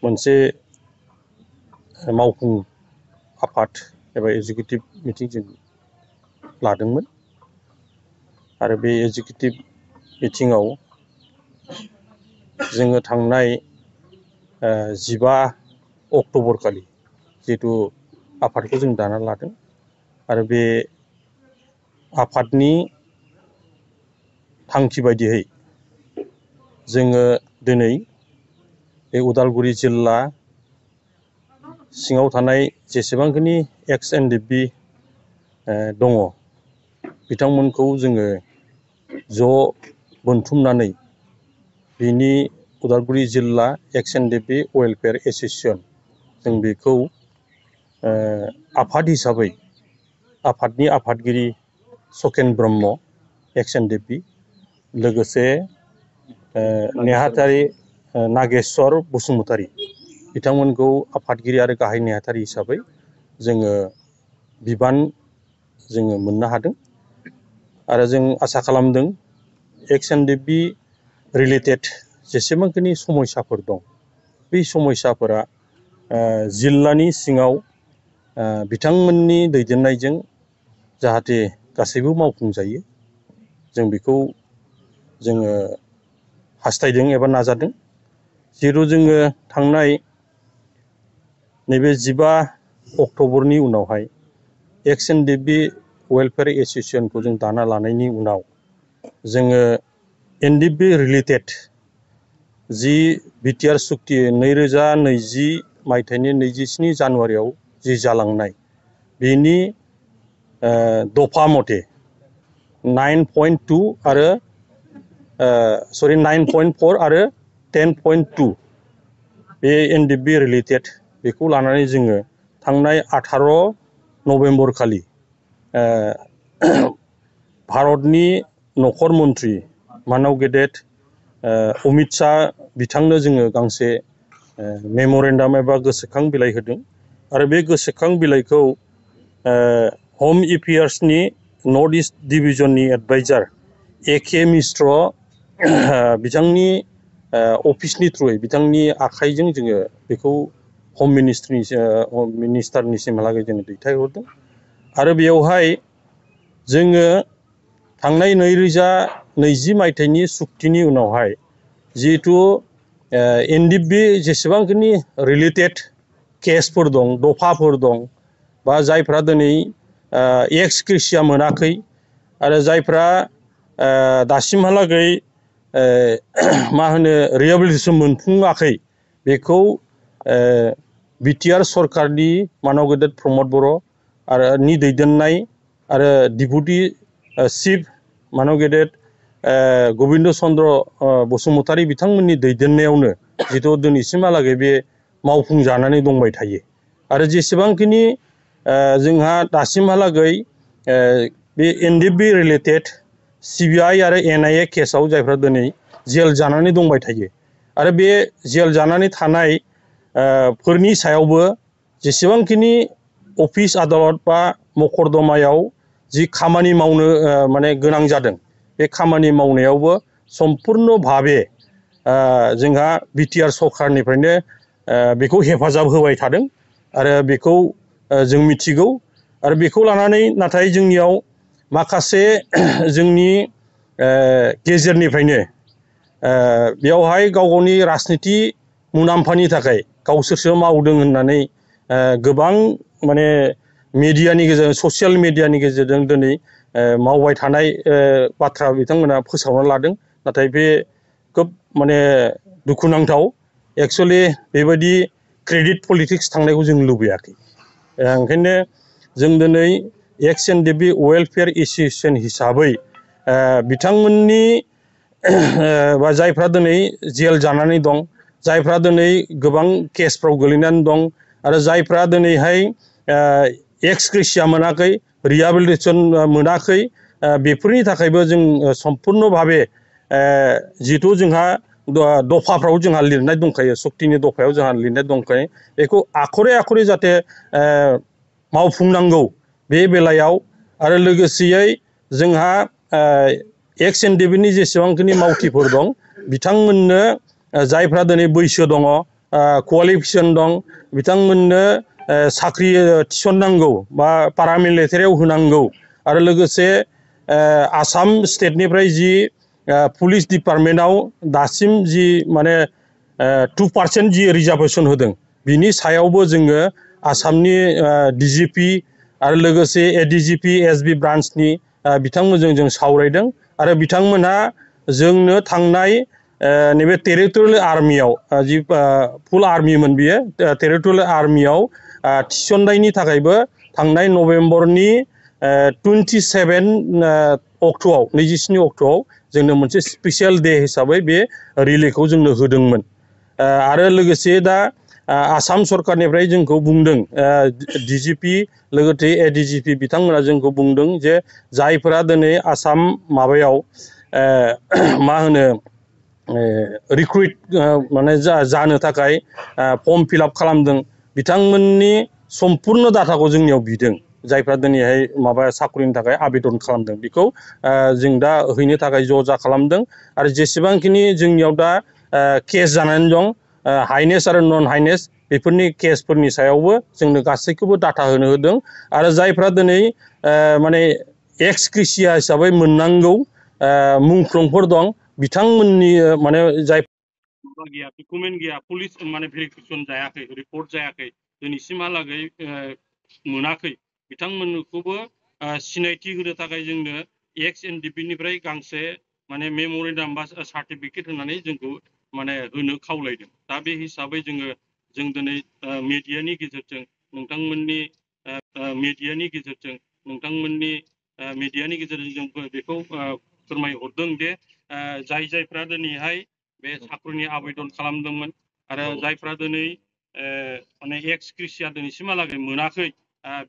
मोनसे मावफुं आफाद एबा एजुकेटिभ मिटिं जों लादोंमोन आरो बे एजुकेटिभ मिटिंआव जोङो थांनाय 15 अक्ट'बर खालि जिहेतु आफादखौ जों दाना लादों आरो बे आफादनि थांखि बायदियै जोङो दिनै बे उदालगुरि जिल्ला सिङाव थानाय जेसेबांखिनि एक्स एनडिएफबि दङ बिथांमोनखौ जोङो ज' बोनथुमनानै बिनि उदालगुरि जिल्ला एक्स एनडिएफबि वेलफेयार एस'सिएशन जों बेखौ आफाद हिसाबै आफादनि आफादगिरि सकेन ब्रह्म एक्स एनडिएफबि लोगोसे नेहाथारि नागेश्वर बसुमतारी बिथांमोनखौ आफादगिरि आरो गाहाय नेहाथारि हिसाबै जोङो बिबान जोङो मोननो हादों आरो जों आसा खालामदों एक्स एनडिएफबि रिलेटेड जेसेबांखिनि समस्याफोर दं बे समस्याफोरा जिल्लानि सिङाव बिथांमोननि दैदेननायजों जाहाथे गासैबो मावफुंजायो जों बेखौ जोङो हास्थायदों एबा नाजादों जेराव जोङो थांनाय नैबे 15 अक्ट'बरनि उनावहाय एक्स एनडिएफबि वेलफेयार एस'सिएशनखौ जों दाना लानायनि उनाव जोङो एनडिएफबि रिलेटेड जि बिटिआर सुक्ति 2020 मायथाइनि 27 जानुवारियाव जि जालांनाय बेनि दफा मथे 9.2 आरो 9.4 आरो 10.2 बे एनडिएफबि रिलेटेड बेखौ लानानै जोङो थांनाय 18 नभेम्बर खालि भारतनि नखर मन्त्रि मानव गेदेत अमित शाह बिथांनो जोङो गांसे मेम'रेन्डाम एबा गोसोखां बिलाइ होदों आरो बे गोसोखां बिलाइखौ हम एफेयार्सनि नर्थ इस्ट डिभिजननि एडभाइजार ए.के. मिश्र बिथांनि अफिसनि थ्रुयै बिथांनि आखाइजों जोङो बेखौ हम मिनिस्टारनिसिमहालागै जोङो दैथायहरदों आरो बेयावहाय जोङो थांनाय 2020 मायथाइनि सुक्तिनि उनावहाय जिहेतु एनडिएफबि जेसेबांखिनि रिलेटेड केसफोर दं दफाफोर दं बा जायफ्रा दिनै एक्स ग्रेसिया मोनाखै आरो जायफ्रा दासिमहालागै मा होनो रिहेबिलिटेसन मोनफुङाखै बेखौ बिटिआर सरकारनि मानव गेदेत प्रमद बर' आरो नि दैदेननाय आरो डिपुटि चिफ मानव गेदेत गबिन्द चन्द्र बसुमतारी बिथांमोननि दैदेननायावनो जिथु दिनैसिमहालागै बे मावफुंजानानै दंबाय थायो आरो जेसेबांखिनि जोंहा दासिमहालागै बे एनडिएफबि रिलेटेड सिबिआइ आरो एनआइए केसाव जायफ्रा दिनै जेल जानानै दंबाय थायो आरो बे जेल जानानै थानाय फोरनि सायावबो जेसेबांखिनि अफिस आदालत बा मकर्दमायाव जि खामानि मावनो माने गोनां जादों बे खामानि मावनायावबो सम्पुर्ण भाबे जोंहा बिटिआर सरकारनिफ्रायनो बेखौ हेफाजाब होबाय थादों आरो बेखौ जों मिथिगौ आरो बेखौ लानानै नाथाय जोंनियाव माखासे जोंनि गेजेरनिफ्रायनो बेयावहाय गाव गावनि राजनिति मुलाम्फानि थाखाय गावसोरसो मावदों होननानै गोबां माने मिडियानि गेजेरजों ससियेल मिडियानि गेजेरजों दिनै मावबाय थानाय बाथ्रा बिथांमोना फोसावना लादों नाथाय बे खोब माने दुखुनांथाव एक्चुअलि बेबायदि क्रेडिट पलिटिक्स थांनायखौ जों लुबैयाखै ओंखायनो जों दिनै एक्स एनडिएफबि वेलफेयार एस'सिएशन हिसाबै बिथांमोननि बा जायफ्रा दिनै जेल जानानै दं जायफ्रा दिनै गोबां केसफ्राव गोलैनानै दं आरो जायफ्रा दिनैहाय एक्स ग्रेसिया मोनाखै रिहेबिलिटेसन मोनाखै बेफोरनि थाखायबो जों सम्पुर्ण भाबे जिहेथु जोंहा दफाफ्राव जोंहा लिरनाय दंखायो सक्तिनि दफायाव जोंहा लिरनाय दंखायो बेखौ आखरे आखरे जाहाथे मावफुंनांगौ बे बेलायाव आरो लोगोसेयै जोंहा एक्स एनडिएफबिनि जेसेबांखिनि मावथिफोर दं बिथांमोननो जायफ्रा दिनै बैसो दङ क्वालिफिकेसन दं बिथांमोननो साख्रि थिसननांगौ बा पारामिलिटारियाव होनांगौ आरो लोगोसे आसाम स्टेटनिफ्राय जि पुलिस डिपार्टमेन्टआव दासिम जि माने 2% जि रिजार्भेसन होदों बिनि सायावबो जोङो आसामनि DGP आरो लोगोसे ADGP SB ब्रान्चनि बिथांमोनजों जों सावरायदों आरो बिथांमोनहा जोंनो थांनाय नैबे टेरिटरियेल आर्मियाव जि फुल आर्मिमोन बियो टेरिटरियेल आर्मियाव थिसननायनि थाखायबो थांनाय नभेम्बरनि 27 अक्ट'आव 27 अक्ट'आव जोंनो मोनसे स्पेसियेल डे हिसाबै बे रिलेखौ जोंनो होदोंमोन आरो लोगोसे दा आसाम सरकारनिफ्राय जोंखौ बुंदों DGP लोगोसे ADGP बिथांमोना जोंखौ बुंदों जे जायफोरा दिनै आसाम माबायाव मा होनो रिक्रुइट माने जानो थाखाय फर्म फिलआप खालामदों बिथांमोननि सम्पुर्ण डाटाखौ जोंनियाव बिदों जायफ्रा दिनैहाय माबा साख्रिनि थाखाय आवेदन खालामदों बेखौ जों दा हैनो थाखाय ज'जा खालामदों आरो जेसेबांखिनि जोंनियाव दा केस जानानै दं हाइनेस आरो नन हाइनेस बेफोरनि केसफोरनि सायावबो जोंनो गासैखौबो डाटा होदों आरो जायफ्रा दिनै माने एक्स क्रिसिया हिसाबै मोननांगौ मुंख्लंफोर दं बिथांमोननि माने जाय गैया डकुमेन्ट गैया पुलिस माने भेरिफिकेसन जायाखै रिपर्ट जायाखै दिनैसिमहालागै मोनाखै बिथांमोनखौबो सिनायथि होनो थाखाय जोंनो XNDP निफ्राय गांसे माने मेम'रेन्डाम बा सार्टिफिकेट होनानै जोंखौ माने होनो खावलायदों दा बे हिसाबै जों दिनै मिडियानि गेजेरजों नोंथांमोननि गेजेरजों जों बेखौ फोरमायहरदों जे जायफ्रा दिनैहाय बे साख्रिनि आवेदन खालामदोंमोन आरो जायफ्रा दिनै माने एक्स क्रिसिया दिनैसिमहालागै मोनाखै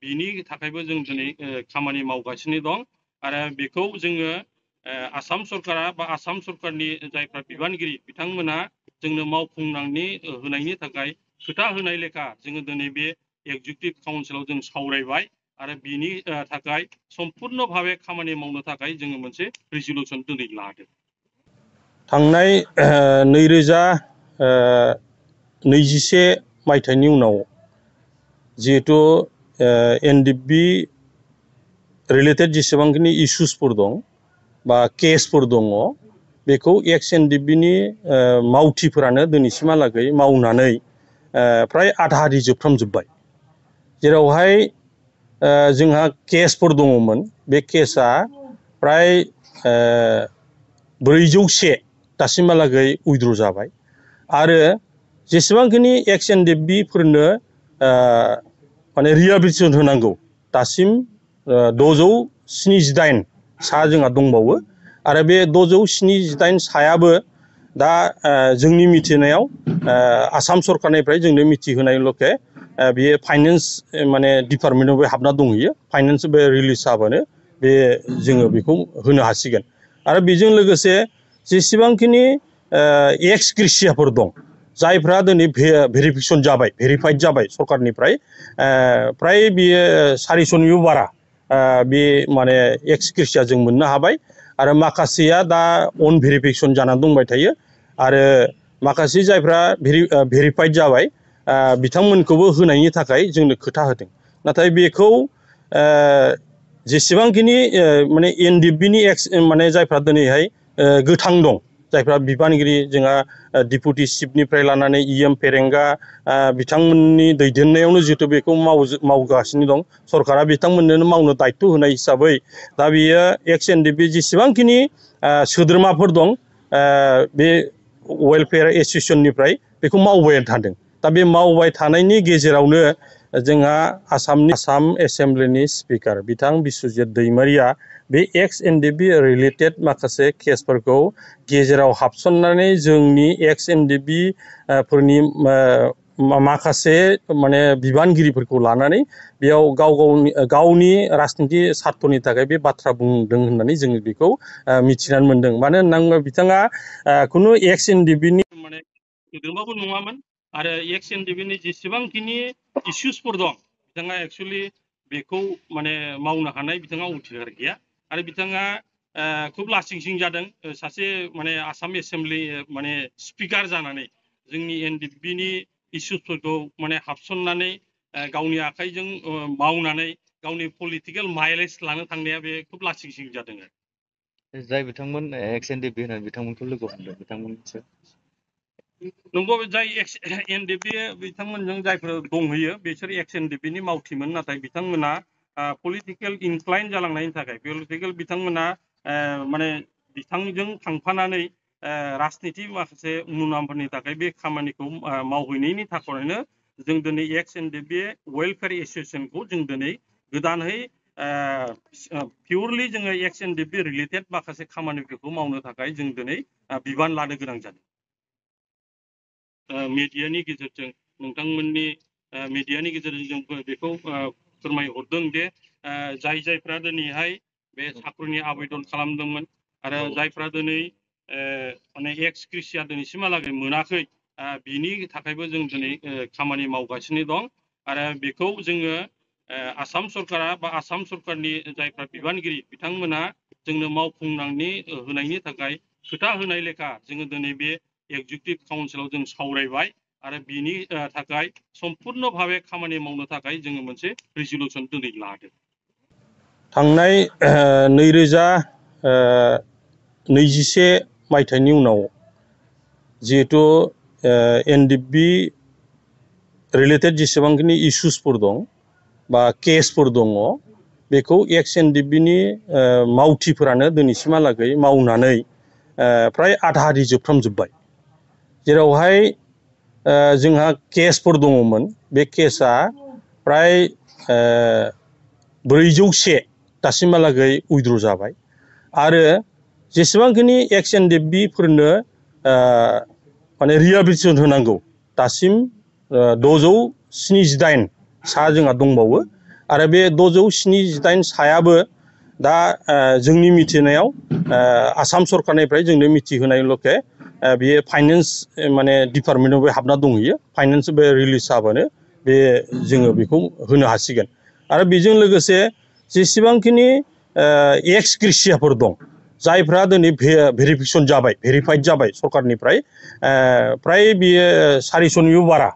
बिनि थाखायबो जों दिनै खामानि मावगासिनो दं आरो बेखौ जोङो आसाम सरकारा बा आसाम सरकारनि जायफ्रा बिबानगिरि बिथांमोना जोंनो मावफुंनानै होनायनि थाखाय खोथा होनाय लेखा जोङो दिनै बे एक्जिकिउटिभ काउन्सिलाव जों सावरायबाय आरो बिनि थाखाय सम्पुर्ण भाबे खामानि मावनो थाखाय जोङो मोनसे रिजलिउसन दिनै लादों थांनाय 2021 मायथाइनि उनाव जिहेतु NDP रिलेटेड जेसेबांखिनि इश्यूसफोर दं बा केसफोर दङ बेखौ XNDP नि मावथिफोरानो दिनैसिमहालागै मावनानै फ्राय आधा आधि जोबफ्रामजोब्बाय जेरावहाय जोंहा केसफोर दङमोन बे केसआ फ्राय 401 दासिमहालागै उइद्र' जाबाय आरो जेसेबांखिनि XNDP फोरनो माने रिहेबिलिटेसन होनांगौ दासिम 678 सा जोंहा दंबावो आरो बे 678 सायाबो दा जोंनि मिथिनायाव आसाम सरकारनिफ्राय जोंनो मिथिहोनाय लके बेयो फाइनेन्स माने डिपार्टमेन्टआव हाबना दंहैयो फाइनेन्स बे रिलिज जाबानो बे जोङो बेखौ होनो हासिगोन आरो बेजों लोगोसे जेसेबांखिनि एक्स क्रिसियाफोर दं जायफ्रा दिनै भेरिफिकेसन जाबाय भेरिफाइड जाबाय सरकारनिफ्राय फ्राय बियो 400निबो बारा बे माने एक्स क्रिसिया जों मोननो हाबाय आरो माखासेया दा अन भेरिफिकेसन जानानै दंबाय थायो आरो माखासे जायफ्रा भेरिफाइड जाबाय बिथांमोनखौबो होनायनि थाखाय जोंनो खोथा होदों नाथाय बेखौ जेसेबांखिनि माने NDP नि माने जायफ्रा दिनैहाय गोथां दं जायफ्रा बिबानगिरि जोंहा डिपुटि चिफनिफ्राय लानानै EM फेरेंगा बिथांमोननि दैदेननायावनो जिहेतु बेखौ मावगासिनो दं सरकारा बिथांमोननो मावनो दायित्व होनाय हिसाबै दा बियो XNDP जेसेबांखिनि सोद्रोमाफोर दं बे वेलफेयार एस'सिएशननिफ्राय बेखौ मावबाय थादों दा बे मावबाय थानायनि गेजेरावनो जोंहा आसाम एसेम्ब्लिनि स्पिकार बिथां बिस्वजित दैमारिया बे XNDP रिलेटेड माखासे केसफोरखौ गेजेराव हाबसननानै जोंनि XNDP फोरनि माखासे माने बिबानगिरिफोरखौ लानानै बेयाव गावनि राजनिति सार्थनि थाखाय बे बाथ्रा बुंदों होननानै जोङो बेखौ मिथिनानै मोनदों मानो होनना बिथाङा खुनु XNDP नि माने सोद्रोमाबो नङामोन आरो XNDP नि जेसेबांखिनि इश्यूसफोर दं बिथाङा एक्चुअलि बेखौ माने मावनो हानाय बिथाङा उथिगार गैया आरो बिथाङा खुब लासिंसिं जादों सासे माने आसाम एसेम्ब्लि माने स्पिकार जानानै जोंनि NDP नि इसुसफोरखौ माने हाबसननानै गावनि आखाइजों मावनानै गावनि पलिटिकेल माइलेज लानो थांनाया बे खुब लासिं सिं जादों। जाय बिथांमोन एक्स-एनडिपि होनानै बिथांमोनखौ लोगो हमदों बिथांमोनसो नंगौ जाय एक्स-एनडिपि बिथांमोनजों जायफोर दंहैयो बिसोर एक्स-एनडिपिनि मावथिमोन नाथाय बिथांमोना पलिटिकेल इनक्लाइन जालांनायनि थाखाय पलिटिकेल बिथांमोना माने बिथांजों थांफानानै राजनीति माखासे मुलाम्फानि थाखाय बे खामानिखौ मावहैनायनि थाखायनो जों दिनै एक्स-एनडिपि वेलफेयार एसोसिएशनखौ जों दिनै गोदानै पिउरलि जोङो एक्स-एनडिपि रिलेटेड माखासे खामानिफोरखौ मावनो थाखाय जों दिनै बिबान लानो गोनां जादों। मिडियानि गेजेरजों नोंथांमोननि मिडियानि गेजेरजों जों बेखौ फोरमायहरदों दे जायफ्रा दिनैहाय बे साख्रिनि आवेदन खालामदोंमोन आरो जायफ्रा दिनै माने एक्स ग्रेसिया दिनैसिमहालागै मोनाखै बिनि थाखायबो जों दिनै खामानि मावगासिनो दं आरो बेखौ जोङो आसाम सरकारा बा आसाम सरकारनि जायफ्रा बिबानगिरि बिथांमोना जोंनो मावफुंनानै होनायनि थाखाय खोथा होनाय लेखा जोङो दिनै बे एक्जिकिउटिभ काउन्सिलाव जों सावरायबाय आरो बिनि थाखाय सम्पुर्ण भाबे खामानि मावनो थाखाय जोङो मोनसे रिजलिउसन दिनै लादों। थांनाय 2021 मायथाइनि उनाव जिहेतु एनडिपि रिलेटेड जेसेबांखिनि इस्युसफोर दं बा केसफोर दङ बेखौ एक्स-एनडिपिनि मावथिफोरानो दिनैसिमहालागै मावनानै फ्राय आधा-आधि जोबफ्रामजोब्बाय। जेरावहाय जोंहा केसफोर दङमोन बे केसआ प्राय 401 दासिमहालागै उइद्र' जाबाय आरो जेसेबांखिनि एक्स-एनडिपिफोरनो माने रिहेबिलिटेसन होनांगौ दासिम 678 सा जोंहा दंबावो आरो बे 678 सायाबो दा जोंनि मिथिनायाव आसाम सरकारनिफ्राय जोंनो मिथिहोनाय लके बेयो फाइनेन्स माने डिपार्टमेन्टआव हाबना दंहैयो फाइनेन्स बे रिलिज जाबानो बे जोङो बेखौ होनो हासिगोन आरो बेजों लोगोसे जेसेबांखिनि एक्स ग्रेसियाफोर दं जायफ्रा दिनै भेरिफिकेसन जाबाय भेरिफाइड जाबाय सरकारनिफ्राय प्राय बियो 400निबो बारा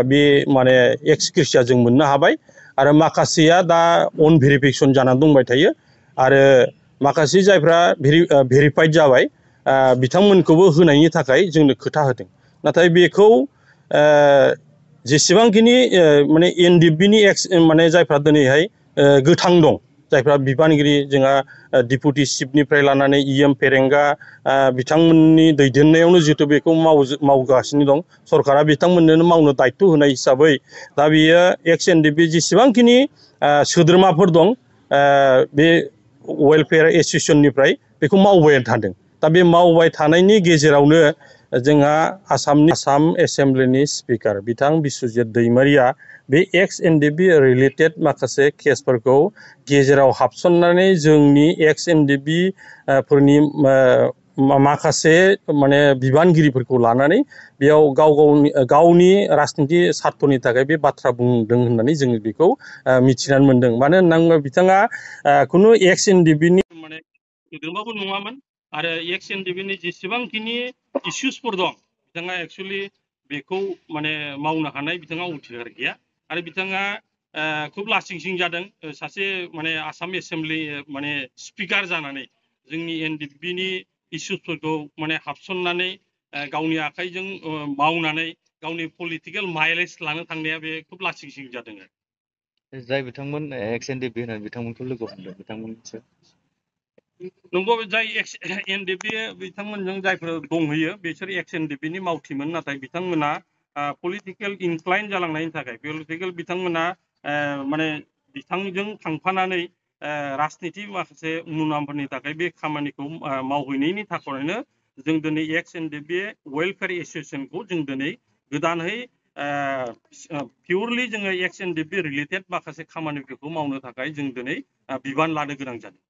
बे माने एक्स ग्रेसिया जों मोननो हाबाय आरो माखासेया दा अन भेरिफिकेसन जानानै दंबाय थायो आरो माखासे जायफ्रा भेरिफाइड जाबाय बिथांमोनखौबो होनायनि थाखाय जोंनो खोथा होदों नाथाय बेखौ जेसेबांखिनि माने एनडिपिनि एक्स माने जायफ्रा दिनैहाय गोथां दं जायफ्रा बिबानगिरि जोंहा डिपुटि चिफनिफ्राय लानानै इएम फेरेंगा बिथांमोननि दैदेननायावनो जिहेतु बेखौ मावगासिनो दं सरकारा बिथांमोननो मावनो दायथ' होनाय हिसाबै दा बियो एक्स-एनडिपि जेसेबांखिनि सोद्रोमाफोर दं बे वेलफेयार एसोसिएशननिफ्राय बेखौ मावबाय थादों दा बे मावबाय थानायनि गेजेरावनो जोंहा आसाम एसेम्ब्लिनि स्पिकार बिथां बिस्वजित दैमारिया बे एक्स-एनडिपि रिलेटेड माखासे केसफोरखौ गेजेराव हाबसननानै जोंनि एक्स-एनडिपि फोरनि माखासे माने बिबानगिरिफोरखौ लानानै बेयाव गावनि राजनिति सार्थनि थाखाय बे बाथ्रा बुंदों होननानै जोङो बेखौ मिथिनानै मोनदों मानो होनना बुङोब्ला बिथाङा खुनु एक्स-एनडिपिनि माने सोद्रोमाबो नङामोन आरो एक्स-एनडिपिनि जेसेबांखिनि इस्युसफोर दं बिथाङा एक्सुवेलि बेखौ माने मावनो हानाय बिथाङा उथिगार गैया आरो बिथाङा खुब लासिं सिं जादों सासे माने आसाम एसेम्ब्लि माने स्पिकार जानानै जोंनि एनडिपिनि इस्युसफोरखौ माने हाबसननानै गावनि आखाइजों मावनानै गावनि पलिटिकेल माइलेज लानो थांनाया बे खुब लासिं सिं जादों। जाय बिथांमोन एक्स-एनडिपि होनानै बिथांमोनखौ लोगो हमदों बिथांमोनसो नंगौ जाय एक्स-एनडिपि बिथांमोनजों जायफोर दंहैयो बिसोर एक्स-एनडिपिनि मावथिमोन नाथाय बिथांमोना पलिटिकेल इनक्लाइन जालांनायनि थाखाय पलिटिकेल बिथांमोना माने बिथांजों थांफानानै राजनीति माखासे मुलाम्फानि थाखाय बे खामानिखौ मावहैनायनि थाखायनो जों दिनै एक्स-एनडिपि वेलफेयार एसोसिएशनखौ जों दिनै गोदानै पिउरलि जोङो एक्स-एनडिपि रिलेटेड माखासे खामानिफोरखौ मावनो थाखाय जों दिनै बिबान लानो गोनां जादों।